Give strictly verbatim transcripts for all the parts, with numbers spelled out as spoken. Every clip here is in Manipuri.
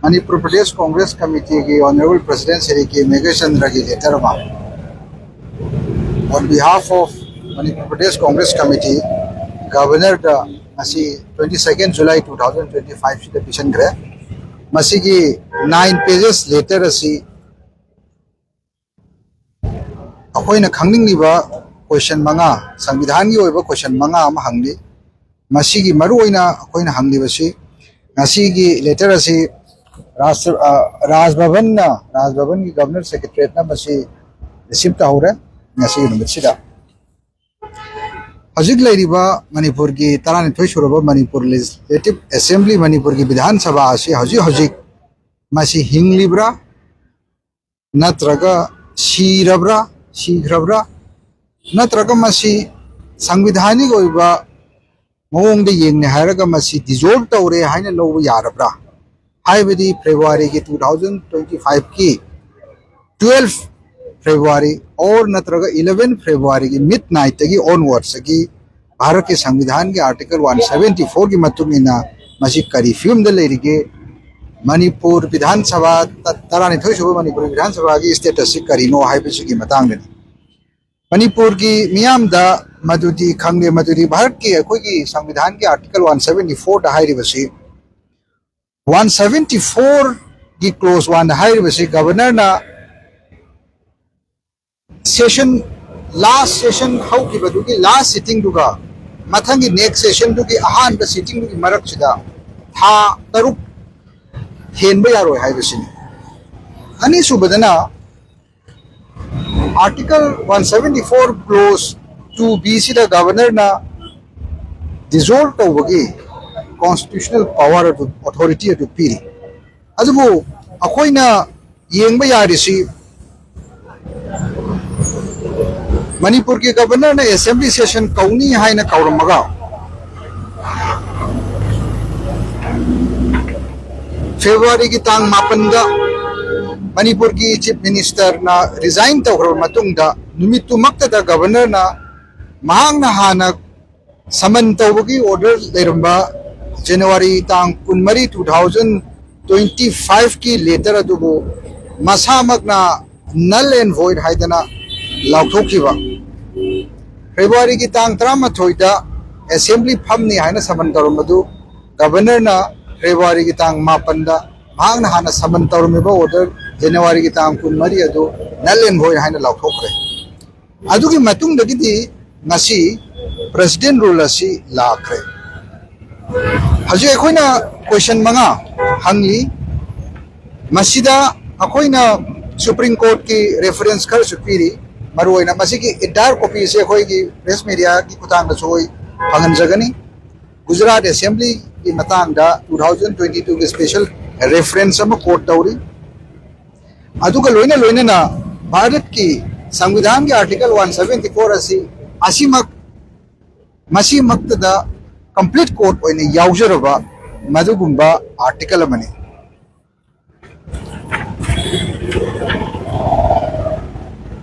Manipur Pradesh Congress Committeeꯒꯤ Honourable President Shri ꯀꯦ ꯃꯦꯘꯆꯟꯗ꯭ꯔꯒꯤ letter ꯑꯃ on behalf of Manipur Pradesh Congress Committee Governorꯗ ꯉꯁꯤ twenty second July two thousand twenty five ꯁꯤꯗ ꯄꯤꯁꯟꯈ꯭ꯔꯦ꯫ ꯃꯁꯤꯒꯤ nine pages letter ꯑꯁꯤ ꯑꯩꯈꯣꯏꯅ ꯈꯪꯅꯤꯡꯂꯤꯕ question ꯃꯉꯥ, ꯁꯪꯕꯤꯙꯥꯟꯒꯤ ꯑꯣꯏꯕ question ꯃꯉꯥ ꯑꯃ ꯍꯪꯂꯤ꯫ ꯃꯁꯤꯒꯤ ꯃꯔꯨꯑꯣꯏꯅ ꯑꯩꯈꯣꯏꯅ ꯍꯪꯂꯤꯕꯁꯤ, ꯉꯁꯤꯒꯤ letter ꯑꯁꯤ ꯔꯥꯖ-, ꯑ, ꯔꯥꯖ ꯚꯕꯟꯅ, ꯔꯥꯖ ꯚꯕꯟꯒꯤ Governor Secretariatꯅ ꯃꯁꯤ receive ꯇꯧꯍꯧꯔꯦ ꯉꯁꯤꯒꯤ ꯅꯨꯃꯤꯠꯁꯤꯗ꯫ ꯍꯧꯖꯤꯛ ꯂꯩꯔꯤꯕ ꯃꯅꯤꯄꯨꯔꯒꯤ ꯇꯔꯥꯅꯤꯊꯣꯏ ꯁꯨꯔꯕ ꯃꯅꯤꯄꯨꯔ Legislative Assembly, ꯃꯅꯤꯄꯨꯔꯒꯤ ꯕꯤꯙꯥꯟ ꯁꯚꯥ ꯑꯁꯤ ꯍꯧꯖꯤꯛ ꯍꯧꯖꯤꯛ ꯃꯁꯤ ꯍꯤꯡꯂꯤꯕ꯭ꯔꯥ, ꯅꯠꯇ꯭ꯔꯒ ꯁꯤꯔꯕ꯭ꯔꯥ, ꯁꯤꯈ꯭ꯔꯕ꯭ꯔꯥ, ꯅꯠꯇ꯭ꯔꯒ ꯃꯁꯤ ꯁꯪꯕꯤꯙꯥꯅꯤꯛ ꯑꯣꯏꯕ ꯃꯑꯣꯡꯗ ꯌꯦꯡꯅꯦ ꯍꯥꯏꯔꯒ ꯃꯁꯤ dissolve ꯇꯧꯔꯦ ꯍꯥꯏꯅ ꯂꯧꯕ ꯌꯥꯔꯕ꯭ꯔꯥ? ꯍꯥꯏꯕꯗꯤ Februaryꯒꯤ two thousand twenty fiveꯀꯤ twelve February or ꯅꯠꯇ꯭ꯔꯒ eleven Februaryꯒꯤ midnightꯇꯒꯤ onwardsꯇꯒꯤ ꯚꯥꯔꯠꯀꯤ ꯁꯪꯕꯤꯙꯥꯟꯒꯤ Article one seventy fourꯒꯤ ꯃꯇꯨꯡ ꯏꯟꯅ ꯃꯁꯤ ꯀꯔꯤ ꯐꯤꯕꯝꯗ ꯂꯩꯔꯤꯒꯦ, ꯃꯅꯤꯄꯨꯔ ꯕꯤꯙꯥꯟ ꯁꯚꯥ ꯇ-, ꯇꯔꯥꯅꯤꯊꯣꯏ ꯁꯨꯕ ꯃꯅꯤꯄꯨꯔ ꯕꯤꯙꯥꯟ ꯁꯚꯥꯒꯤ statusꯁꯤ ꯀꯔꯤꯅꯣ ꯍꯥꯏꯕꯁꯤꯒꯤ ꯃꯇꯥꯡꯗꯅꯤ꯫ ꯃꯅꯤꯄꯨꯔꯒꯤ ꯃꯤꯌꯥꯝꯗ ꯃꯗꯨꯗꯤ ꯈꯪꯂꯦ, ꯃꯗꯨꯗꯤ ꯚꯥꯔꯠꯀꯤ ꯑꯩꯈꯣꯏꯒꯤ ꯁꯪꯕꯤꯙꯥꯟꯒꯤ Article one seventy fourꯗ ꯍꯥꯏꯔꯤꯕꯁꯤ, one seventy fourꯒꯤ clause oneꯗ ꯍꯥꯏꯔꯤꯕꯁꯤ Governorꯅ session, last session ꯍꯧꯈꯤꯕꯗꯨꯒꯤ last sittingꯗꯨꯒ ꯃꯊꯪꯒꯤ next sessionꯗꯨꯒꯤ ꯑꯍꯥꯟꯕ sittingꯗꯨꯒꯤ ꯃꯔꯛꯁꯤꯗ ꯊꯥ ꯇꯔꯨꯛ ꯍꯦꯟꯕ ꯌꯥꯔꯣꯏ ꯍꯥꯏꯕꯁꯤꯅꯤ꯫ ꯑꯅꯤꯁꯨꯕꯗꯅ Article one seventy four clause two Bꯁꯤꯗ Governorꯅ dissolve ꯇꯧꯕꯒꯤ constitutional power ꯑꯗꯨ, authority ꯑꯗꯨ ꯄꯤꯔꯤ꯫ ꯑꯗꯨꯕꯨ ꯑꯩꯈꯣꯏꯅ ꯌꯦꯡꯕ ꯌꯥꯔꯤꯁꯤ, ꯃꯅꯤꯄꯨꯔꯒꯤ Governorꯅ assembly session ꯀꯧꯅꯤ ꯍꯥꯏꯅ ꯀꯧꯔꯝꯃꯒ Februaryꯒꯤ ꯇꯥꯡ ꯃꯥꯄꯟꯗ ꯃꯅꯤꯄꯨꯔꯒꯤ Chief Ministerꯅ resign ꯇꯧꯈ꯭ꯔꯕ ꯃꯇꯨꯡꯗ ꯅꯨꯃꯤꯠꯇꯨꯃꯛꯇꯗ Governorꯅ ꯃꯍꯥꯛꯅ ꯍꯥꯟꯅ summon ꯇꯧꯕꯒꯤ order ꯂꯩꯔꯝꯕ January ꯇꯥꯡ ꯀꯨꯟꯃꯔꯤ, two thousand ꯇ꯭ꯋꯦꯟꯇꯤ ꯐꯥꯏꯚꯀꯤ ꯂꯦꯇꯔ ꯑꯗꯨꯕꯨ ꯃꯁꯥꯃꯛꯅ null and void ꯍꯥꯏꯗꯅ ꯂꯥꯎꯊꯣꯛꯈꯤꯕ꯫ ꯐꯦꯕ꯭ꯔꯨꯋꯥꯔꯤꯒꯤ ꯇꯥꯡ ꯇꯔꯥꯃꯥꯊꯣꯏꯗ ꯑꯦꯁꯦꯝꯕ꯭ꯂꯤ ꯐꯝꯅꯤ ꯍꯥꯏꯅ ꯁꯃꯟ ꯇꯧꯔꯝꯕꯗꯨ ꯒꯕꯔꯅꯔꯅ ꯐꯦꯕ꯭ꯔꯨꯋꯥꯔꯤꯒꯤ ꯇꯥꯡ ꯃꯥꯄꯟꯗ ꯃꯍꯥꯛꯅ ꯍꯥꯟꯅ ꯁꯃꯟ ꯇꯧꯔꯝꯃꯤꯕ ꯑꯣꯔꯗꯔ ꯖꯅꯋꯥꯔꯤꯒꯤ ꯇꯥꯡ ꯀꯨꯟꯃꯔꯤ ꯑꯗꯨ null and void ꯍꯥꯏꯅ ꯂꯥꯎꯊꯣꯛꯈ꯭ꯔꯦ꯫ ꯑꯗꯨꯒꯤ ꯃꯇꯨꯡꯗꯒꯤꯗꯤ ꯉꯁꯤ ꯄ꯭ꯔꯦꯁꯤꯗꯦꯟ ꯔꯨꯜ ꯑꯁꯤ ꯂꯥꯛꯈ꯭ꯔꯦ꯫ ꯍꯧꯖꯤꯛ ꯑꯩꯈꯣꯏꯅ ꯀꯣꯏꯁꯟ ꯃꯉꯥ ꯍꯪꯂꯤ꯫ ꯃꯁꯤꯗ ꯑꯩꯈꯣꯏꯅ ꯁꯨꯄ꯭ꯔꯤꯝ ꯀꯣꯔꯠꯀꯤ ꯔꯦꯐꯔꯦꯟꯁ ꯈꯔꯁꯨ ꯄꯤꯔꯤ꯫ ꯃꯔꯨꯑꯣꯏꯅ ꯃꯁꯤꯒꯤ entire copy ꯁꯦ ꯑꯩꯈꯣꯏꯒꯤ ꯄ꯭ꯔꯦꯁ ꯃꯦꯗꯤꯌꯥꯒꯤ ꯈꯨꯠꯊꯥꯡꯗꯁꯨ ꯑꯩꯈꯣꯏ ꯐꯪꯍꯟꯖꯒꯅꯤ꯫ ꯒꯨꯖꯔꯥꯠ ꯑꯦꯁꯦꯝꯕ꯭ꯂꯤꯒꯤ ꯃꯇꯥꯡꯗ ꯇꯨ ꯊꯥꯎꯖꯟ ꯇ꯭ꯋꯦꯟꯇꯤ ꯇꯨꯒꯤ ꯁ꯭ꯄꯦꯁꯦꯜ ꯔꯦꯐꯔꯦꯟꯁ ꯑꯃ ꯀꯣꯠ ꯇꯧꯔꯤ꯫ ꯑꯗꯨꯒ ꯂꯣꯏꯅ ꯂꯣꯏꯅꯅ ꯚꯥꯔꯠꯀꯤ ꯁꯪꯕꯤꯙꯥꯟꯒꯤ ꯑꯥꯔꯇꯤꯀꯜ ꯋꯥꯟ ꯁꯚꯦꯟꯇꯤ ꯐꯣꯔ ꯑꯁꯤ ꯑꯁꯤꯃꯛ ꯃꯁꯤꯃꯛꯇꯗ ꯀꯝꯄ꯭ꯂꯤꯠ ꯀꯣꯠ ꯑꯣꯏꯅ ꯌꯥꯎꯖꯔꯕ ꯃꯗꯨꯒꯨꯝꯕ ꯑꯥꯔꯇꯤꯀꯜ ꯑꯃꯅꯤ꯫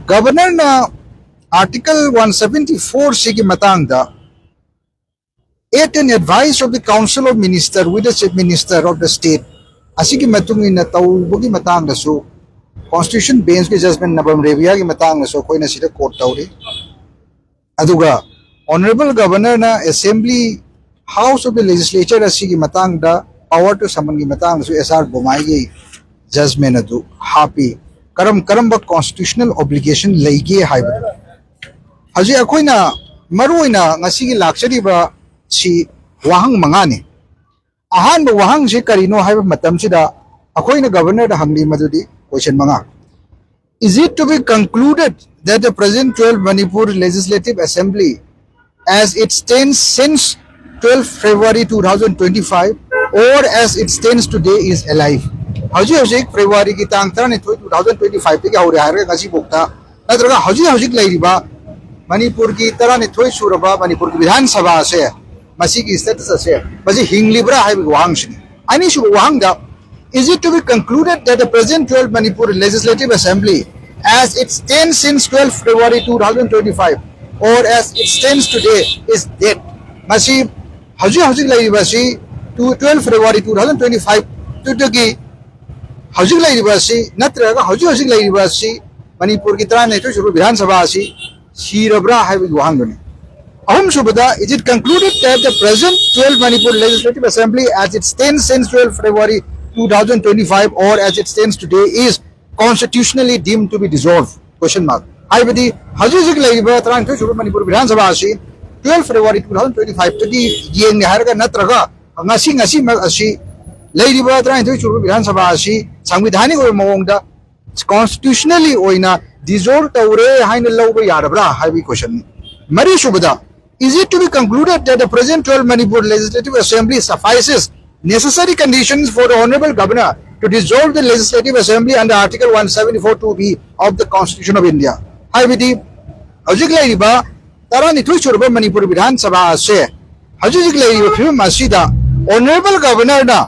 ꯒꯕꯔꯅꯔꯅ ꯑꯥꯔꯇꯤꯀꯜ ꯋꯥꯟ ꯁꯚꯦꯟꯇꯤ ꯐꯣꯔ ꯁꯤꯒꯤ ꯃꯇꯥꯡꯗ at an advice of the Council of Minister with the Chief Minister of the State ꯑꯁꯤꯒꯤ ꯃꯇꯨꯡ ꯏꯟꯅ ꯇꯧꯕꯒꯤ ꯃꯇꯥꯡꯗꯁꯨ ꯀꯣꯟꯁꯇꯤꯇ꯭ꯌꯨꯁꯟ ꯕꯦꯟꯁꯀꯤ ꯖꯖꯃꯦꯟ ꯅꯕꯝ ꯔꯦꯕꯤꯌꯥꯒꯤ ꯃꯇꯥꯡꯗꯁꯨ ꯑꯩꯈꯣꯏꯅ ꯁꯤꯗ ꯀꯣꯠ ꯇꯧꯔꯤ꯫ ꯑꯗꯨꯒ ꯑꯣꯅꯔꯦꯕꯜ ꯒꯕꯔꯅꯔꯅ assembly house of the legislature ꯑꯁꯤꯒꯤ ꯃꯇꯥꯡꯗ ꯄꯋꯥꯔ ꯇꯨ ꯁꯃꯟꯒꯤ ꯃꯇꯥꯡꯗꯁꯨ ꯑꯦꯁ ꯑꯥꯔ ꯕꯣꯃꯥꯏꯒꯤ ꯖꯖꯃꯦꯟ ꯑꯗꯨ ꯍꯥꯞꯄꯤ꯫ ꯀꯔꯝ ꯀꯔꯝꯕ ꯀꯣꯟꯁꯇꯤꯇ꯭ꯌꯨꯁꯅꯦꯜ ꯑꯣꯕ꯭ꯂꯤꯒꯦꯁꯟ ꯂꯩꯒꯦ ꯍꯥꯏꯕꯗꯨ ꯍꯧꯖꯤꯛ ꯑꯩꯈꯣꯏꯅ ꯃꯔꯨꯑꯣꯏꯅ ꯉꯁꯤꯒꯤ ꯂꯥꯛꯆꯔꯤꯕ ꯁꯤ ꯋꯥꯍꯪ ꯃꯉꯥꯅꯤ꯫ ꯑꯍꯥꯟꯕ ꯋꯥꯍꯪꯁꯤ ꯀꯔꯤꯅꯣ ꯍꯥꯏꯕ ꯃꯇꯝꯁꯤꯗ ꯑꯩꯈꯣꯏꯅ ꯒꯕꯔꯅꯔꯗ ꯍꯪꯂꯤ ꯃꯗꯨꯗꯤ ꯀꯣꯏꯁꯟ ꯃꯉꯥ, Is it to be concluded that the present twelve Manipur Legislative Assembly, as it stands since twelfth February two thousand twenty-five, or as it stands today, is alive? ꯍꯧꯖꯤꯛ ꯍꯧꯖꯤꯛ ꯐꯦꯕ꯭ꯔꯨꯋꯥꯔꯤꯒꯤ ꯇꯥꯡ ꯇꯔꯥꯅꯤꯊꯣꯏ, ꯇꯨ ꯊꯥꯎꯖꯟ ꯇ꯭ꯋꯦꯟꯇꯤ ꯐꯥꯏꯚꯇꯒꯤ ꯍꯧꯔꯦ ꯍꯥꯏꯔꯒ ꯉꯁꯤꯐꯥꯎꯗ, ꯅꯠꯇ꯭ꯔꯒ ꯍꯧꯖꯤꯛ ꯍꯧꯖꯤꯛ ꯂꯩꯔꯤꯕ ꯃꯅꯤꯄꯨꯔꯒꯤ ꯇꯔꯥꯅꯤꯊꯣꯏ ꯁꯨꯔꯕ ꯃꯅꯤꯄꯨꯔꯒꯤ ꯕꯤꯙꯥꯟ ꯁꯚꯥ ꯑꯁꯦ, ꯃꯁꯤꯒꯤ ꯁ꯭ꯇꯦꯇꯁ ꯑꯁꯦ, ꯃꯁꯤ ꯍꯤꯡꯂꯤꯕ꯭ꯔꯥ ꯍꯥꯏꯕꯒꯤ ꯋꯥꯍꯪꯁꯤꯅꯤ꯫ ꯑꯅꯤꯁꯨꯕ ꯋꯥꯍꯪꯗ, Is it to be concluded that the present twelve Manipur Legislative Assembly, as it stands since twelfth February two thousand twenty-five, or as it stands today, is dead? ꯃꯁꯤ ꯍꯧꯖꯤꯛ ꯍꯧꯖꯤꯛ ꯂꯩꯔꯤꯕ ꯑꯁꯤ two, twelfth February two thousand twenty-five ꯇꯨꯗꯒꯤ ꯍꯧꯖꯤꯛ ꯂꯩꯔꯤꯕ ꯑꯁꯤ ꯅꯠꯇ꯭ꯔꯒ ꯍꯧꯖꯤꯛ ꯍꯧꯖꯤꯛ ꯂꯩꯔꯤꯕ ꯑꯁꯤ ꯃꯅꯤꯄꯨꯔꯒꯤ ꯇꯔꯥꯅꯤꯊꯣꯏ ꯁꯨꯕ ꯕꯤꯙꯥꯟ ꯁꯚꯥ ꯑꯁꯤ ꯁꯤꯔꯕ꯭ꯔꯥ ꯍꯥꯏꯕꯒꯤ ꯋꯥꯍꯪꯗꯨꯅꯤ꯫ ꯑꯍꯨꯝꯁꯨꯕꯗ, is it concluded that the present twelve Manipur Legislative Assembly as it stands since twelve February two thousand twenty-five or as it stands today is constitutionally deemed to be dissolved? Question mark. ꯍꯥꯏꯕꯗꯤ ꯍꯧꯖꯤꯛ ꯍꯧꯖꯤꯛ ꯂꯩꯔꯤꯕ ꯇꯔꯥꯅꯤꯊꯣꯏ ꯁꯨꯕ ꯃꯅꯤꯄꯨꯔ ꯕꯤꯙꯥꯟ ꯁꯚꯥ ꯑꯁꯤ twelve February two thousand twenty-five ꯇꯒꯤ ꯌꯦꯡꯒꯦ ꯍꯥꯏꯔꯒ ꯅꯠꯇ꯭ꯔꯒ ꯉꯁꯤ ꯉꯁꯤꯃꯛ ꯑꯁꯤ ꯂꯩꯔꯤꯕ ꯇꯔꯥꯅꯤꯊꯣꯏ ꯁꯨꯕ ꯕꯤꯙꯥꯟ ꯁꯚꯥ ꯑꯁꯤ ꯁꯪꯕꯤꯙꯥꯅꯤꯛ ꯑꯣꯏꯕ ꯃꯑꯣꯡꯗ constitutionally ꯑꯣꯏꯅ dissolve ꯇꯧꯔꯦ ꯍꯥꯏꯅ ꯂꯧꯕ ꯌꯥꯔꯕ꯭ꯔꯥ ꯍꯥꯏꯕꯒꯤ questionꯅꯤ꯫ ꯃꯔꯤꯁꯨꯕꯗ, is it to be concluded that the present twelve Manipur Legislative Assembly suffices necessary conditions for the Honorable Governor to dissolve the Legislative Assembly under Article one seventy-four two B of the Constitution of India? ꯍꯥꯏꯕꯗꯤ ꯍꯧꯖꯤꯛ ꯂꯩꯔꯤꯕ ꯇꯔꯥꯅꯤꯊꯣꯏ ꯁꯨꯔꯕ ꯃꯅꯤꯄꯨꯔ ꯕꯤꯙꯥꯟ ꯁꯚꯥ ꯑꯁꯦ ꯍꯧꯖꯤꯛ ꯍꯧꯖꯤꯛ ꯂꯩꯔꯤꯕ ꯐꯤꯕꯝ ꯑꯁꯤꯗ Honorable Governorꯅ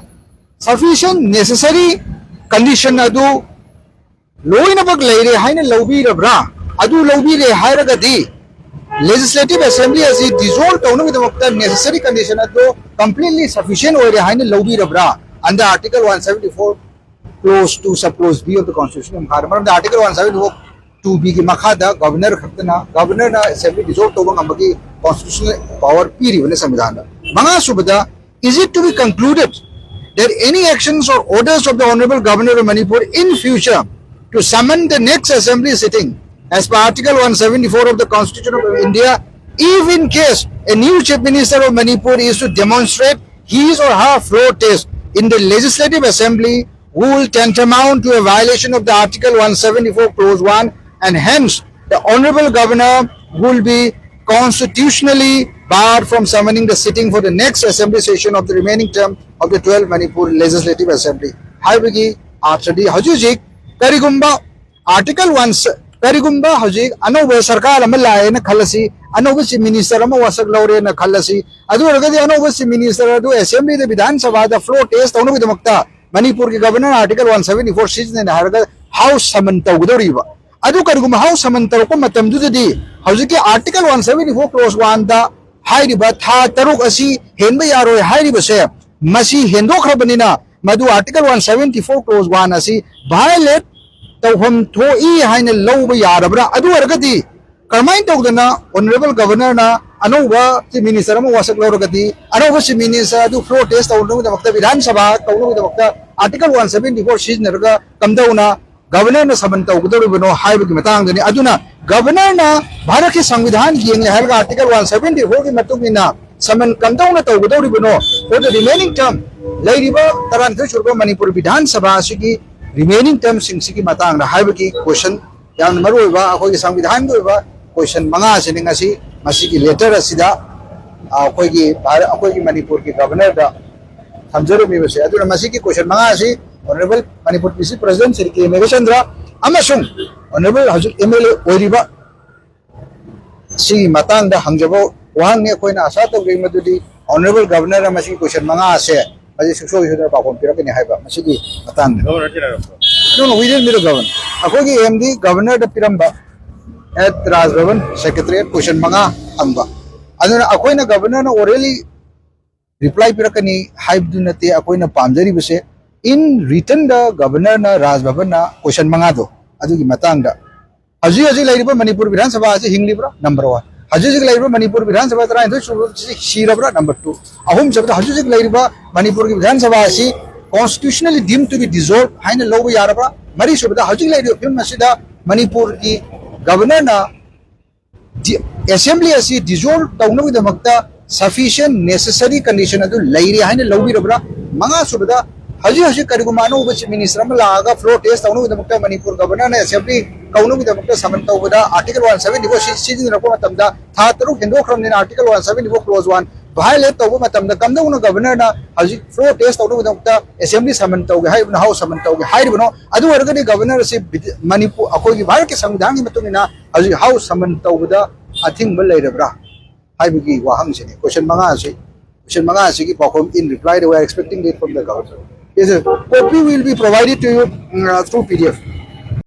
sufficient necessary condition ꯑꯗꯨ ꯂꯣꯏꯅꯃꯛ ꯂꯩꯔꯦ ꯍꯥꯏꯅ ꯂꯧꯕꯤꯔꯕ꯭ꯔꯥ? ꯑꯗꯨ ꯂꯧꯕꯤꯔꯦ ꯍꯥꯏꯔꯒꯗꯤ Legislative Assembly ꯑꯁꯤ dissolve ꯇꯧꯅꯕꯒꯤꯗꯃꯛꯇ necessary condition ꯑꯗꯨ completely sufficient ꯑꯣꯏꯔꯦ ꯍꯥꯏꯅ ꯂꯧꯕꯤꯔꯕ꯭ꯔꯥ? Under Article one seventy-four clause two sub clause B of the Constitution ꯃꯈꯥꯗ, ꯃꯔꯝꯗꯤ Article one seventy-four two B ꯒꯤ ꯃꯈꯥꯗ Governor ꯈꯛꯇꯅ, Governorꯅ Assembly dissolve ꯇꯧꯕ ꯉꯝꯕꯒꯤ constitutional power ꯄꯤꯔꯤꯕꯅꯤ ꯁꯪꯕꯤꯙꯥꯟꯗ꯫ ꯃꯉꯥꯁꯨꯕꯗ, is it to be concluded that any actions or orders of the Honorable Governor of Manipur in future to summon the next assembly sitting as per Article one seventy-four of the Constitution of India, if in case a new Chief Minister of Manipur is to demonstrate his or her floor test in the Legislative Assembly, will tantamount to a violation of the Article one seventy-four clause one, and hence the Honorable Governor will be constitutionally barred from summoning the sitting for the next assembly session of the remaining term of the twelve Manipur Legislative Assembly ꯍꯥꯏꯕꯒꯤ ꯑꯥꯔꯊꯗꯤ ꯍꯧꯖꯤꯛ ꯍꯧꯖꯤꯛ ꯀꯔꯤꯒꯨꯝꯕ Article one, ꯀꯔꯤꯒꯨꯝꯕ ꯍꯧꯖꯤꯛ ꯑꯅꯧꯕ ꯁꯔꯀꯥꯔ ꯑꯃ ꯂꯥꯛꯑꯦꯅ ꯈꯜꯂꯁꯤ, ꯑꯅꯧꯕ Chief Minister ꯑꯃ ꯋꯥꯁꯛ ꯂꯧꯔꯦꯅ ꯈꯜꯂꯁꯤ, ꯑꯗꯨ ꯑꯣꯏꯔꯒꯗꯤ ꯑꯅꯧꯕ Chief Minister ꯑꯗꯨ Assemblyꯗ, ꯕꯤꯙꯥꯟ ꯁꯚꯥꯗ floor test ꯇꯧꯅꯕꯒꯤꯗꯃꯛꯇ ꯃꯅꯤꯄꯨꯔꯒꯤ Governor Article one seventy-four ꯁꯤꯖꯤꯟꯅꯩ ꯍꯥꯏꯔꯒ House summon ꯇꯧꯒꯗꯧꯔꯤꯕ꯫ ꯑꯗꯨ ꯀꯔꯤꯒꯨꯝꯕ House summon ꯇꯧꯔꯛꯄ ꯃꯇꯝꯗꯨꯗꯗꯤ ꯍꯧꯖꯤꯛꯀꯤ Article one seventy-four clause one ꯗ ꯍꯥꯏꯔꯤꯕ ꯊꯥ ꯇꯔꯨꯛ ꯑꯁꯤ ꯍꯦꯟꯕ ꯌꯥꯔꯣꯏ ꯍꯥꯏꯔꯤꯕꯁꯦ, ꯃꯁꯤ ꯍꯦꯟꯗꯣꯛꯈ꯭ꯔꯕꯅꯤꯅ ꯃꯗꯨ Article one seventy four clause one ꯑꯁꯤ violate ꯇꯧꯐꯝ ꯊꯣꯛꯏ ꯍꯥꯏꯅ ꯂꯧꯕ ꯌꯥꯔꯕ꯭ꯔꯥ? ꯑꯗꯨ ꯑꯣꯏꯔꯒꯗꯤ ꯀꯔꯝꯍꯥꯏꯅ ꯇꯧꯗꯅ Honourable Governor ꯅ ꯑꯅꯧꯕ Chief Minister ꯑꯃ ꯋꯥꯁꯛ ꯂꯧꯔꯒꯗꯤ ꯑꯅꯧꯕ Chief Minister ꯑꯗꯨ floor test ꯇꯧꯅꯕꯒꯤꯗꯃꯛꯇ, ꯕꯤꯙꯥꯟ ꯁꯚꯥ ꯇꯧꯅꯕꯒꯤꯗꯃꯛꯇ Article one seventy four ꯁꯤꯖꯤꯟꯅꯔꯒ ꯀꯝꯗꯧꯅ Governor ꯅ summon ꯇꯧꯒꯗꯧꯔꯤꯕꯅꯣ ꯍꯥꯏꯕꯒꯤ ꯃꯇꯥꯡꯗꯅꯤ꯫ ꯑꯗꯨꯅ Governor ꯅ ꯚꯥꯔꯠꯀꯤ ꯁꯪꯕꯤꯙꯥꯟ ꯌꯦꯡꯂꯦ ꯍꯥꯏꯔꯒ Article one seventy four ꯒꯤ ꯃꯇꯨꯡ ꯏꯟꯅ summon ꯀꯝꯗꯧꯅ ꯇꯧꯒꯗꯧꯔꯤꯕꯅꯣ? For the remaining term, ꯂꯩꯔꯤꯕ ꯇꯔꯥꯅꯤꯊꯣꯏ ꯁꯨꯔꯕ ꯃꯅꯤꯄꯨꯔ ꯕꯤꯙꯥꯟ ꯁꯚꯥ ꯑꯁꯤꯒꯤ remaining term ꯁꯤꯡꯁꯤꯒꯤ ꯃꯇꯥꯡꯗ ꯍꯥꯏꯕꯒꯤ question, ꯌꯥꯝꯅ ꯃꯔꯨꯑꯣꯏꯕ ꯑꯩꯈꯣꯏꯒꯤ ꯁꯪꯕꯤꯙꯥꯟꯒꯤ ꯑꯣꯏꯕ question ꯃꯉꯥ ꯑꯁꯤꯅꯤ ꯉꯁꯤ ꯃꯁꯤꯒꯤ letter ꯑꯁꯤꯗ, ꯑ, ꯑꯩꯈꯣꯏꯒꯤ ꯚꯥꯔꯠ, ꯑꯩꯈꯣꯏꯒꯤ ꯃꯅꯤꯄꯨꯔꯒꯤ Governor ꯗ ꯊꯝꯖꯔꯝꯃꯤꯕꯁꯦ꯫ ꯑꯗꯨꯅ ꯃꯁꯤꯒꯤ question ꯃꯉꯥ ꯑꯁꯤ Honourable Manipur P C President Shri ꯀꯦ ꯃꯦꯘꯆꯟꯗ꯭ꯔ ꯑꯃꯁꯨꯡ Honourable ꯍꯧꯖꯤꯛ M L A ꯑꯣꯏꯔꯤꯕ ꯁꯤꯒꯤ ꯃꯇꯥꯡꯗ ꯍꯪꯖꯕ ꯋꯥꯍꯪꯅꯤ꯫ ꯑꯩꯈꯣꯏꯅ ꯑꯥꯁꯥ ꯇꯧꯖꯩ ꯃꯗꯨꯗꯤ Honourable Governor ꯅ ꯃꯁꯤꯒꯤ question ꯃꯉꯥ ꯑꯁꯦ ꯃꯁꯤ ꯁꯨꯡꯁꯣꯏ ꯁꯣꯏꯗꯅ ꯄꯥꯎꯈꯨꯝ ꯄꯤꯔꯛꯀꯅꯤ ꯍꯥꯏꯕ ꯃꯁꯤꯒꯤ ꯃꯇꯥꯡꯗ꯫ Governor sir? No, no, we didn't meet the Governor. ꯑꯩꯈꯣꯏꯒꯤ aim ꯗꯤ Governor ꯗ ꯄꯤꯔꯝꯕ at Raj Bhavan Secretariat question ꯃꯉꯥ ꯍꯪꯕ꯫ ꯑꯗꯨꯅ ꯑꯩꯈꯣꯏꯅ Governor ꯅ orally reply ꯄꯤꯔꯛꯀꯅꯤ ꯍꯥꯏꯕꯗꯨ ꯅꯠꯇꯦ ꯑꯩꯈꯣꯏꯅ ꯄꯥꯝꯖꯔꯤꯕꯁꯦ꯫ In written ꯗ Governor ꯅ Raj Bhavan ꯅ question ꯃꯉꯥꯗꯣ ꯑꯗꯨꯒꯤ ꯃꯇꯥꯡꯗ, ꯍꯧꯖꯤꯛ ꯍꯧꯖꯤꯛ ꯂꯩꯔꯤꯕ ꯃꯅꯤꯄꯨꯔ ꯕꯤꯙꯥꯟ ꯁꯚꯥ ꯑꯁꯤ ꯍꯤꯡꯂꯤꯕ꯭ꯔꯥ? Number one꯫ ꯍꯧꯖꯤꯛ ꯍꯧꯖꯤꯛ ꯂꯩꯔꯤꯕ ꯃꯅꯤꯄꯨꯔ ꯕꯤꯙꯥꯟ ꯁꯚꯥ ꯇꯔꯥꯅꯤꯊꯣꯏ ꯁꯨꯕꯁꯤ ꯁꯤꯔꯕ꯭ꯔꯥ? Number two꯫ ꯑꯍꯨꯝꯁꯨꯕꯗ, ꯍꯧꯖꯤꯛ ꯍꯧꯖꯤꯛ ꯂꯩꯔꯤꯕ ꯃꯅꯤꯄꯨꯔꯒꯤ ꯕꯤꯙꯥꯟ ꯁꯚꯥ ꯑꯁꯤ constitutionally deemed to be dissolved ꯍꯥꯏꯅ ꯂꯧꯕ ꯌꯥꯔꯕ꯭ꯔꯥ? ꯃꯔꯤꯁꯨꯕꯗ, ꯍꯧꯖꯤꯛ ꯂꯩꯔꯤꯕ ꯐꯤꯕꯝ ꯑꯁꯤꯗ ꯃꯅꯤꯄꯨꯔꯒꯤ Governor ꯅ ꯗꯤ-, assembly ꯑꯁꯤ dissolve ꯇꯧꯅꯕꯒꯤꯗꯃꯛꯇ sufficient necessary condition ꯑꯗꯨ ꯂꯩꯔꯦ ꯍꯥꯏꯅ ꯂꯧꯕꯤꯔꯕ꯭ꯔꯥ? ꯃꯉꯥꯁꯨꯕꯗ, ꯍꯧꯖꯤꯛ ꯍꯧꯖꯤꯛ ꯀꯔꯤꯒꯨꯝꯕ ꯑꯅꯧꯕ Chief Minister ꯑꯃ ꯂꯥꯛꯑꯒ floor test ꯇꯧꯅꯕꯒꯤꯗꯃꯛꯇ ꯃꯅꯤꯄꯨꯔ Governor ꯅ assembly ꯀꯧꯅꯕꯒꯤꯗꯃꯛꯇ summon ꯇꯧꯕꯗ Article one seventy four ꯁꯤ ꯁꯤꯖꯤꯟꯅꯔꯛꯄ ꯃꯇꯝꯗ, ꯊꯥ ꯇꯔꯨꯛ ꯍꯦꯟꯗꯣꯛꯈ꯭ꯔꯕꯅꯤꯅ Article one seventy four clause one violate ꯇꯧꯕ ꯃꯇꯝꯗ ꯀꯝꯗꯧꯅ Governor ꯅ ꯍꯧꯖꯤꯛ floor test ꯇꯧꯅꯕꯒꯤꯗꯃꯛꯇ assembly summon ꯇꯧꯒꯦ ꯍꯥꯏꯔꯤꯕꯅꯣ, House summon ꯇꯧꯒꯦ ꯍꯥꯏꯔꯤꯕꯅꯣ? ꯑꯗꯨ ꯑꯣꯏꯔꯒꯗꯤ Governor ꯑꯁꯤ ꯕꯤꯙ-, ꯃꯅꯤꯄꯨꯔ, ꯑꯩꯈꯣꯏꯒꯤ ꯚꯥꯔꯠꯀꯤ ꯁꯪꯕꯤꯙꯥꯟꯒꯤ ꯃꯇꯨꯡ ꯏꯟꯅ ꯍꯧꯖꯤꯛ House summon ꯇꯧꯕꯗ ꯑꯊꯤꯡꯕ ꯂꯩꯔꯕ꯭ꯔꯥ ꯍꯥꯏꯕꯒꯤ ꯋꯥꯍꯪꯁꯤꯅꯤ꯫ Question ꯃꯉꯥ ꯑꯁꯤ, question ꯃꯉꯥ ꯑꯁꯤꯒꯤ ꯄꯥꯎꯈꯨꯝ, in reply, we are expecting it from the Governor. Yes, sir. Copy will be provided to you, mm, uh, through P D F.